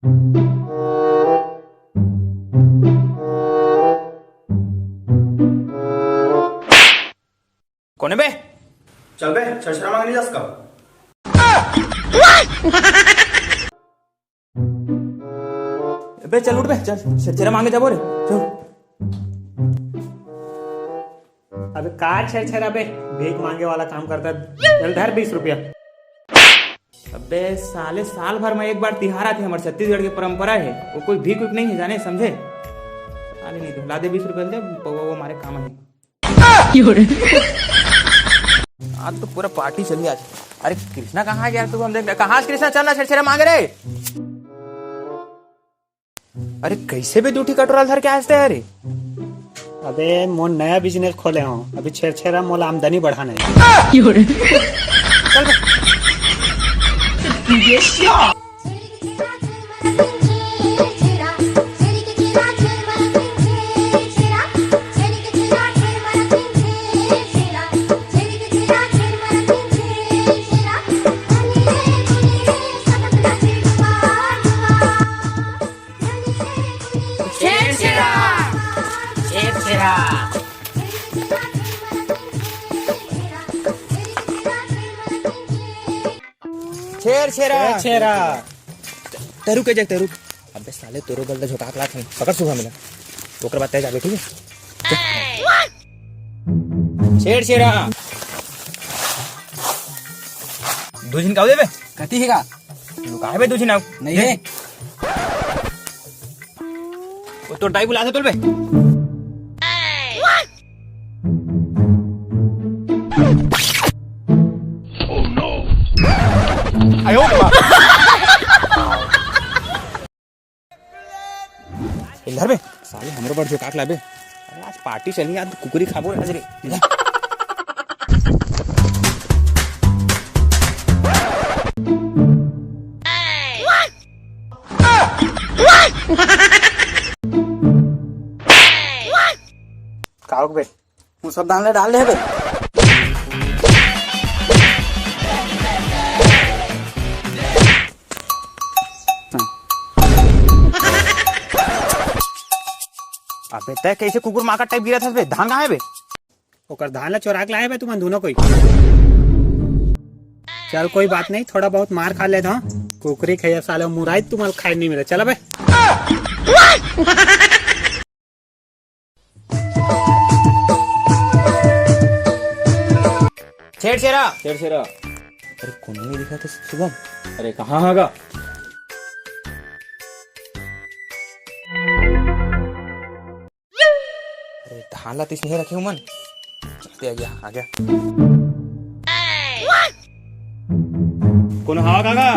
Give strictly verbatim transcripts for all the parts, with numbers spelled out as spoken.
कोने बे? चल बे, छेरछेरा मांगे नहीं जास का? बे चल उठ बे, चल छेरछेरा मांगे जाबो रे, चल। अबे का छेरछेरा बे, भीख मांगे वाला काम करता है। चल धर बीस रुपया। अबे साले, साल भर में एक बार तिहार आथे, हमर छत्तीसगढ़ के परंपरा है, वो कोई भीख उक नहीं है जाने समझे। साले नहीं तो ला दे बीस रुपया दे, पौवा वो मारे काम है। आज तो पूरा पार्टी चली आज। अरे कृष्णा कहाँ है यार, तू हम देख कहाँ आज कृष्णा, चल ना छेरछेरा मांगे रे। अरे कैसे भी दू ठी कटोरा धर के आज तैयार है। अबे मोर नया बिजनेस खोले हूँ, अभी छेरछेरा मोला आमदनी बढ़ाना है। छेरछेरा, छेरछेरा। छेरछेरा। तरू के जग तरू। अबे साले तोरो बल झोंका के लात हन। पकड़ सुबह मिला। ओकर बाद तय जाबे, ठीक है? छेरछेरा। दू झिन का देबे? कती हे का? लुका है बे दू झिन आऊ। नहीं है। वो तोर दाई बुलाथे तोल बे। आयो रे माँ। इधर बे, साले हमरो बर झोंका के लाबे। अरे आज पार्टी चली, आज कुकरी खाबो आज रे। इधर। का हो बे? वो सब धान ले डाल दे बे। अबे तय कैसे कुकुर माका टाइप गिरा था बे? धान कहाँ है बे? ओकर धान ला चोरा के लाए बे तुमन दोनों कोई। चल कोई बात नहीं, थोड़ा बहुत मार खा लेता हूँ। कुकरी खाइए साले, मुराई तुम्हारे खाए नहीं मिले। चला बे। छेरछेरा। छेरछेरा। अरे कोनो नहीं दिखा था शुभम। अरे कहाँ हागा? अरे धान ला तीस नहीं रखे उमन। चलते आ गया, आ गया। कोनो हवा काका?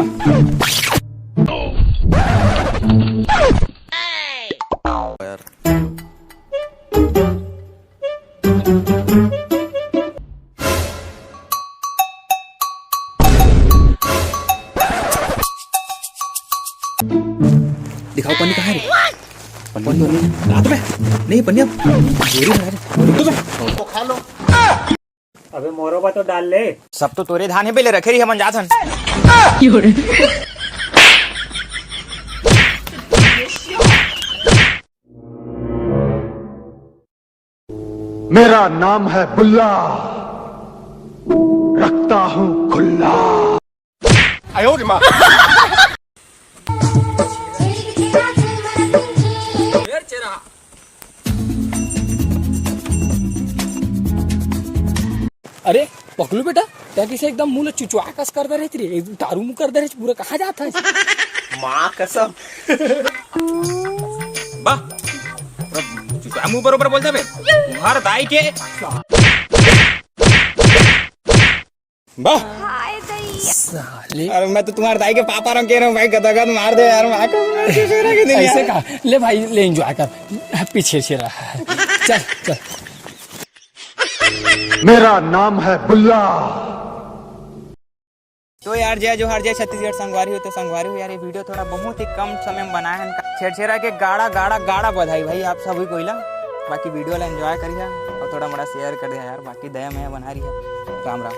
यार। दिखाओ पन्नी कहाँ है रे? पन्नी तो नहीं। ला तो बे। नहीं पन्नी अब। बोरी में है रे। रुक तो बे। अबे मोरो बा तो डाल ले। सब तो तोरे धान है, पहले रखे रही, हमन जात हन। मेरा नाम है बुल्ला, रखता हूँ खुल्ला। आयो रे माँ। अरे पकलू बेटा, तैं कइसे एकदम मुंह ल चुचवा कस कर दे रहे रे, दारू मुंह कर दे रहे, पूरा कहाँ जात है? माँ कसम। बा, चुचवा मुंह बरोबर बोलता बे। तुम्हार दाई के। बा। हाय दैया। साले। अरे मैं तो तुम्हार दाई के पापा रंग के रहा हूँ भाई, गदागद मार दे यार, माँ कसम, ऐसे का? ले भाई, ले एंजॉय कर, पीछे से रहा। चल, चल। मेरा नाम है बुल्ला। तो यार, जय जोहार, जय छत्तीसगढ़ संगवारी हो। तो संगवारी हो यार, ये वीडियो थोड़ा बहुत ही कम समय में बनाए हैं। छेरछेरा के गाड़ा, गाड़ा, गाड़ा बधाई भाई आप सभी कोई ला। बाकी वीडियो ला एंजॉय करिहा और थोड़ा मोड़ा शेयर कर दिया यार। बाकी दया मया बना रही है। राम राम।